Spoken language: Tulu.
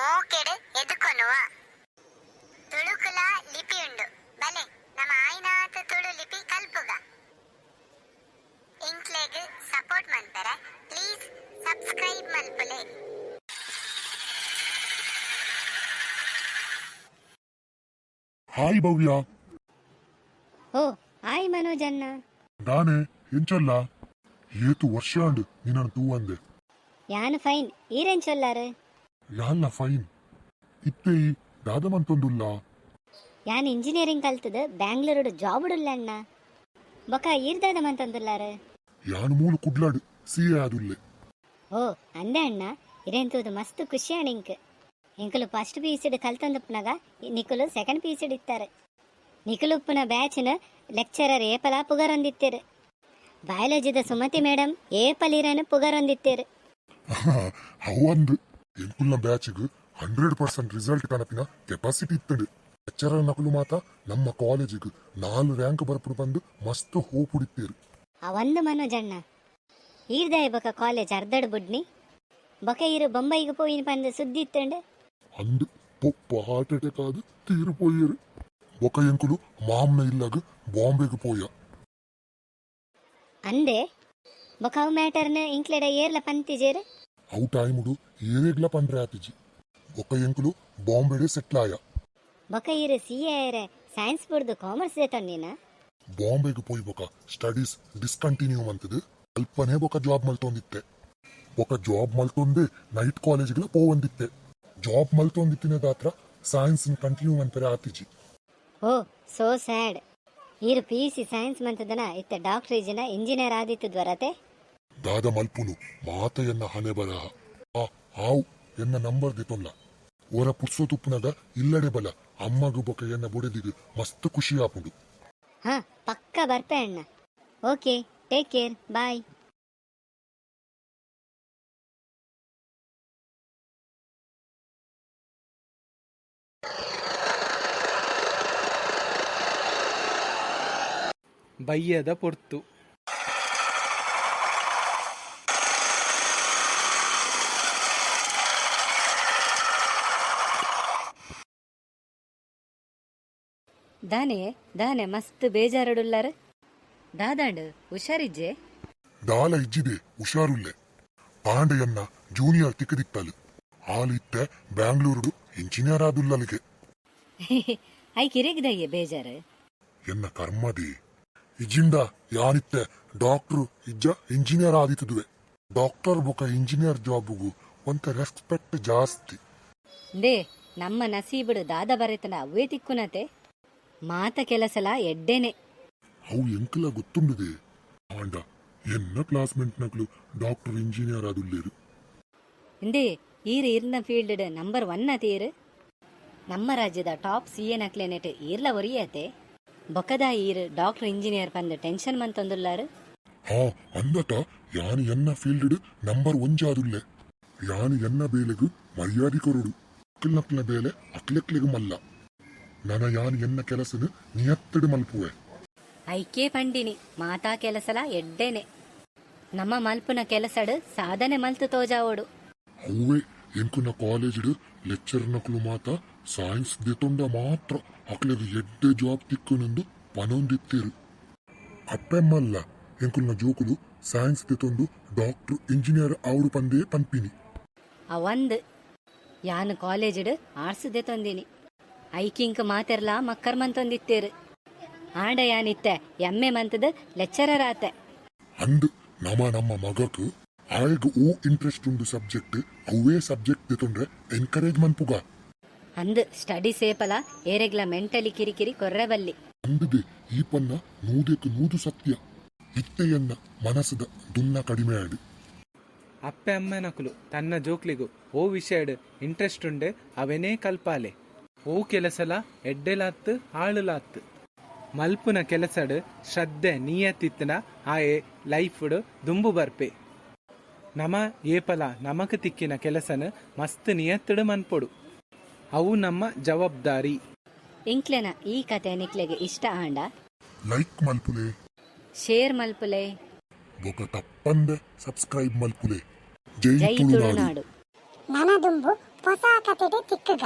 ಮೋಕೆಡ್ ಎದುಕೊನುವ. ತುಳುಕುಲಾ ಲಿಪಿ ಉಂಡು. ಬಲೆ ನಮ ಆಯಿನಾತ್ ತುಳು ಲಿಪಿ ಕಲ್ಪುಗ. ಎಂಕ್ಲೆಗ್ ಸಪೋರ್ಟ್ ಮನ್ಪೆರೆ ಪ್ಲೀಸ್ ಸಬ್ಸ್ಕ್ರೈಬ್ ಮಲ್ಪುಲೆ. ಹಾಯ್ ಭವ್ಯ. ಓ ಆಯ್ ಮನೋಜ್ ಅಣ್ಣ. ದಾನೆ ಎಂಚಲ್ಲ ಏತು ವರ್ಷ ಅಂಡ್ ನಿನ್ನನ್ನು ತೂವಂದೆ. ಯಾನ್ ಫೈನ್, ಈರೆಂಚೊಲ್ಲಾರು? ಯಾಲ್ಲ ಫೈನ್. ಇತ್ತೆ ಈ ದಾದ ಮಂತೊಂದುಲ್ಲ? ಯಾನ್ ಇಂಜಿನಿಯರಿಂಗ್ ಕಲ್ತದ ಬ್ಯಾಂಗ್ಳೂರುಡು ಜಾಬ್ ಉಡುಲ್ಲ ಅಣ್ಣ. ಬೊಕ ಈರ್ದಾದ ಮಂತೊಂದುಲ್ಲಾರು? ಯಾನ್ ಮೂಲು ಕುಡ್ಲಾಡ್ ಸಿ ಎ ಆದುಲ್ಲೆ. ಓ ಅಂದೆ ಅಣ್ಣ, ಇರೆನ್ ತೂದು ಮಸ್ತ್ ಖುಷಿ ಆಂಡ್ ಇಂಕ್. ಎಂಕುಲು ಫಸ್ಟ್ ಪಿ ಯು ಸಿಡ್ ಕಲ್ತೊಂದುಪ್ಪುನಗ ನಿಕುಲು ಸೆಕೆಂಡ್ ಪಿ ಯು ಸಿಡ್ ಇತ್ತಾರೆ. ನಿಕುಲು ಉಪ್ಪುನ ಬ್ಯಾಚ್ನ ಲೆಕ್ಚರರ್ ಏಪಲಾ ಪುಗರೊಂದಿತ್ತೆರ್. ಬಯಾಲಜಿದ ಸುಮತಿ ಮೇಡಮ್ ಏಪಲ್ ಇರೆನ್ ಪುಗರೊಂದಿತ್ತೆರ್. ಅವು ಅಂದ್, ಎಂಕುಲ್ನ ಬ್ಯಾಚ್ಗ್ 100% ರಿಸಲ್ಟ್ ಕನಪಿನ ಕೆಪಾಸಿಟಿ ಇತ್ತಂಡ್. ಲೆಕ್ಚರರ್ ನಕುಲು ಮಾತ ನಮ್ಮ ಕಾಲೇಜಿಗ್ 4 ರ್ಯಾಂಕ್ ಬರ್ಪುಡು ಪಂದ್ ಮಸ್ತ್ ಹೋಪ್ ಇತ್ತೆರ್. ಅವಂದು ಮನೋಜ್ ಅಣ್ಣ, ಈರ್ದಾಯ ಬೊಕ ಕಾಲೇಜ್ ಅರ್ಧಡ್ ಬುಡ್ನಿ? ಬೊಕ ಈರ್ ಬೊಂಬೈಗ್ ಪೋಯಿನ್ ಪಂದ್ ಸುದ್ದಿ ಇತ್ತಂಡ್. ಅಂದ್, ಪೊಪ್ಪ ಹಾರ್ಟ್ ಅಟ್ಯಾಕ್ ಆದ್ ತೀರ್ ಪೋಯೆರ್. ಬೊಕ ಎಂಕುಲು ಮಾಮ್ನ ಇಲ್ಲಗ್ ಬಾಂಬೆಗ್ ಪೋಯ. ಅಂದೆ, ಬೊಕ ಅವು ಮ್ಯಾಟರ್ನ್ ಇಂಕ್ಲೆಡ ಏರ್ಲ ಪಂತಿಜೆರ್? ಅವು ಟೈಮುಡು ಏರೆಗ್ಲ ಪಂಡ್ರೆ ಆತಿಜಿ. ಬೊಕ ಎಂಕುಲು ಬಾಂಬೆಡೆ ಸೆಟ್ಲ್ ಆಯ. ಬೊಕ ಈರ್ ಸಿ ಎ ಆಯೆರೆ ಸೈನ್ಸ್ ಬುಡ್ದು ಕಾಮರ್ಸ್ ದೆತೊಂಡಿನ? ಬಾಂಬೆಗ್ ಪೋಯಿ ಬೊಕ ಸ್ಟಡೀಸ್ ಡಿಸ್ಕಂಟಿನ್ಯೂ ಮಂತುದು ಅಲ್ಪನೇ ಬೊಕ ಜಾಬ್ ಮಲ್ತೊಂದಿತ್ತೆ. ಬೊಕ ಜಾಬ್ ಮಲ್ತೊಂದೇ ನೈಟ್ ಕಾಲೇಜ್ಗ್ಲ ಪೋವೊಂದಿತ್ತೆ. ಜಾಬ್ ಮಲ್ತೊಂದಿತ್ತಿನೆದಾತ್ರ ಸೈನ್ಸ್ ನ್ ಕಂಟಿನ್ಯೂ ಮನ್ಪೆರೆ ಆತಿಜಿ. Oh so sad. ಈರ್ ಪಿ ಯು ಸಿ ಸೈನ್ಸ್ ಮಂತುದನ ಇತ್ತೆ ಡಾಕ್ಟರ್ ಇಜಿಂಡ ಇಂಜಿನಿಯರ್ ಆದಿತ್ತುದ್ವರತೆ? ದಾದ ಮಲ್ಪುನು, ಮಾತ ಎನ್ನ ಹಣೆ ಬರಹ. ಆ ಆವು, ಎನ್ನ ನಂಬರ್ ದೆತೊನ್ಲ. ಒರ ಪುರ್ಸೊತು ಉಪ್ಪುನಗ ಇಲ್ಲಡೆ ಬಲ. ಅಮ್ಮಗ್ ಬೊಕ ಎನ್ನ ಬೊಡೆದಿಗ್ ಮಸ್ತ್ ಖುಷಿ ಆಪುಂಡು. ಹಾ, ಪಕ್ಕ ಬರ್ಪೆ ಅಣ್ಣ. Okay, take care, bye. ಬಯ್ಯದ ಪೊರ್ತು. ದಾನೆ ದಾನೆ ಮಸ್ತ್ ಬೇಜಾರುಡುಲ್ಲರ್? ದಾದಾಂಡ್, ಹುಷಾರಿಜ್ಜೆ? ದಾಲ ಇಜ್ಜಿದೆ, ಹುಷಾರುಲ್ಲೆ. ಆಂಡ ಎನ್ನ ಜೂನಿಯರ್ ತಿಕ್ಕದಿತ್ತಲ್. ಆಲ್ ಇತ್ತೆ ಬ್ಯಾಂಗ್ಳೂರುಡು ಇಂಜಿನಿಯರ್ ಆದುಲ್ಲಲ್ಗೆ. ಐಕ್ ಇರೆಗ್ ದಯ್ಯೆ ಬೇಜಾರ್? ಎನ್ನ ಕರ್ಮದಿ. ಇಜಿಂಡ ಯಾನಿತ್ತೆ ಡಾಕ್ಟರ್ ಇಜ್ಜ ಇಂಜಿನಿಯರ್ ಆದಿತ್ತುದುವೆ. ಡಾಕ್ಟರ್ ಬೊಕ ಇಂಜಿನಿಯರ್ ಜಾಬುಗು ಒಂತೆ ರೆಸ್ಪೆಕ್ಟ್ ಜಾಸ್ತಿ. ಇಂದೇ, ನಮ್ಮ ನಸೀಬುಡು ದಾದ ಬರೆತನ ಅವ್ವೇ ತಿಕ್ಕುನತೆ. ಮಾತ ಕೆಲಸಲ ಎಡ್ಡೆನೆ. ಅವು ಎಂಕಲ ಗೊತ್ತುಂಡುದೆ. ಆಂಡ ಎನ್ನ ಕ್ಲಾಸ್ಮೇಟ್ ನಕುಲು ಡಾಕ್ಟರ್ ಇಂಜಿನಿಯರ್ ಆದುಲ್ಲೆರ್. ಇಂದೇ, ಈರ್ ಇರ್ನ ಫೀಲ್ಡ್ ನಂಬರ್ ಒನ್ ಅತೆ ಈರ್? ನಮ್ಮ ರಾಜ್ಯದ ಟಾಪ್ ಸಿ ಎ ನಕ್ಲೆನೆಟ್ ಈರ್ಲ ಒರಿಯತೆ. ಬೊಕದ ಈರ್ ಡಾಕ್ಟರ್ ಇಂಜಿನಿಯರ್ ಪಂದ್ ಟೆನ್ಷನ್ ಮಂತೊಂದುಲ್ಲಾರ್? ಹಾ, ಅಂದತ, ಯಾನ್ ಎನ್ನ ಫೀಲ್ಡ್ ನಂಬರ್ ಒಂಜಾದುಲ್ಲೆ. ಯಾನ್ ಎನ್ನ ಬೇಲೆಗ್ ಮರ್ಯಾದಿ ಕೊರೊಡು. ಅಕ್ಲ್ನಕ್ಲ್ನ ಬೇಲೆ ಅಕ್ಲೆಕ್ಲೆಗ್ ಮಲ್ಲ. ನನ ಯಾನ್ ಎನ್ನ ಕೆಲಸನ್ ನಿಯತ್ತುಡ್ ಮಲ್ಪುವೆ. ಐಕೇ ಪಂಡಿನಿ, ಮಾತಾ ಕೆಲಸಲ ಎಡ್ಡೆನೆ. ನಮ ಮಲ್ಪುನ ಕೆಲಸಡ್ ಸಾಧನೆ ಮಲ್ತ್ ತೋಜಾವೊಡು. ಅವ್ವೆ ಎಂಕುನ ಕಾಲೇಜ್ಡ್ ಲೆಕ್ಚರ್ ನಕುಲು ಮಾತ ಸೈನ್ಸ್ ದೆತೊಂಡ ಮಾತ್ರ ಅಕ್ಲೆಗ್ ಎಡ್ಡೆ ಜಾಬ್ ತಿಕ್ಕುನುಂದು ಪನೊಂದಿತ್ತೆರ್. ಅಪ್ಪೆಮ್ಮಲ್ಲ ಎಂಕುಲ್ನ ಜೋಕುಲು ಸೈನ್ಸ್ ದೆತೊಂದು ಡಾಕ್ಟರ್ ಇಂಜಿನಿಯರ್ ಆವೊಡು ಪಂದೇ ಪನ್ಪಿನಿ. ಅವಂದ್, ಯಾನ್ ಕಾಲೇಜ್ಡ್ ಆರ್ಟ್ಸ್ ದೆತೊಂದಿನಿ. ಐಕಿಂಕ್ ಮಾತೆರ್ಲಾ ಮಕ್ಕರ್ ಮಂತೊಂದಿತ್ತೆರ್. ಆಂಡ ಯಾನ್ ಇತ್ತೆ ಎಂ ಎ ಮಂತ್ದ್ ಲೆಕ್ಚರರ್ ಆತೆ. ಅಂದ್, ನಮ ನಮ್ಮ ಮಗಕ್ ಆಯಗ್ ಒವ್ ಇಂಟ್ರೆಸ್ಟ್ ಉಂಡು ಸಬ್ಜೆಕ್ಟ್ ಅವ್ವೇ ಸಬ್ಜೆಕ್ಟ್ ದೆತೊನ್ರೆ ಎನ್ಕರೇಜ್ ಮನ್ಪುಗ. ಅಂದ್, ಸ್ಟಡೀಸ್ ಏಪಲ ಏರೆಗ್ಲಾ ಮೆಂಟಲಿ ಕಿರಿಕಿರಿ ಕೊರ್ರೆ ಬಲ್ಲಿ. ಅಂದುದೆ, ಈ ಪನ್ನ ನೂದೆಕ್ ನೂದು ಸತ್ಯ. ಇತ್ತೆ ಎನ್ನ ಮನಸ್ದ ದುನ್ನ ಕಡಿಮೆ ಆಂಡ್. ಅಪ್ಪೆ ಅಮ್ಮನಕುಲು ತನ್ನ ಜೋಕ್ಲೆಗ್ ಓ ವಿಷಯಡ್ ಇಂಟ್ರೆಸ್ಟ್ ಉಂಡೆ ಅವೆನೇ ಕಲ್ಪಾಲೆ. ಓ ಕೆಲಸಲ ಎಡ್ಡೆಲಾತ್ ಹಾಳುಲಾತ್. ಮಲ್ಪುನ ಕೆಲಸಡ್ ಶ್ರದ್ಧೆ ನಿಯತ್ತಿತ್ತ್ಂಡ ಆಯೆ ಲೈಫ್ ಡ್ ದುಂಬು ಬರ್ಪೆ. ನಮ ಏಪಲ ನಮಕ್ ತಿಕ್ಕಿನ ಕೆಲಸನ್ ಮಸ್ತ್ ನಿಯತ್ತುಡ್ ಮನ್ಪೊಡು. ಅವು ನಮ್ಮ ಜವಾಬ್ದಾರಿ. ಎಂಕ್ಲೆನ ಈ ಕತೆ ನಿಕ್ಲೆಗ್ ಇಷ್ಟ ಆಂಡ. ಲೈಕ್ ಮಲ್ಪುಲೆ. ಶೇರ್ ಮಲ್ಪುಲೆ. ಬೊಕ ತಪ್ಪಂದೆ ಸಬ್ಸ್ಕ್ರೈಬ್ ಮಲ್ಪುಲೆ. ಜೈ ಜೈ ತುಳುನಾಡು. ತುಳುನಾಡು. ನನ ದುಂಬು ಹೊಸ ಕತೆಡ್ ತಿಕ್ಕುಗ.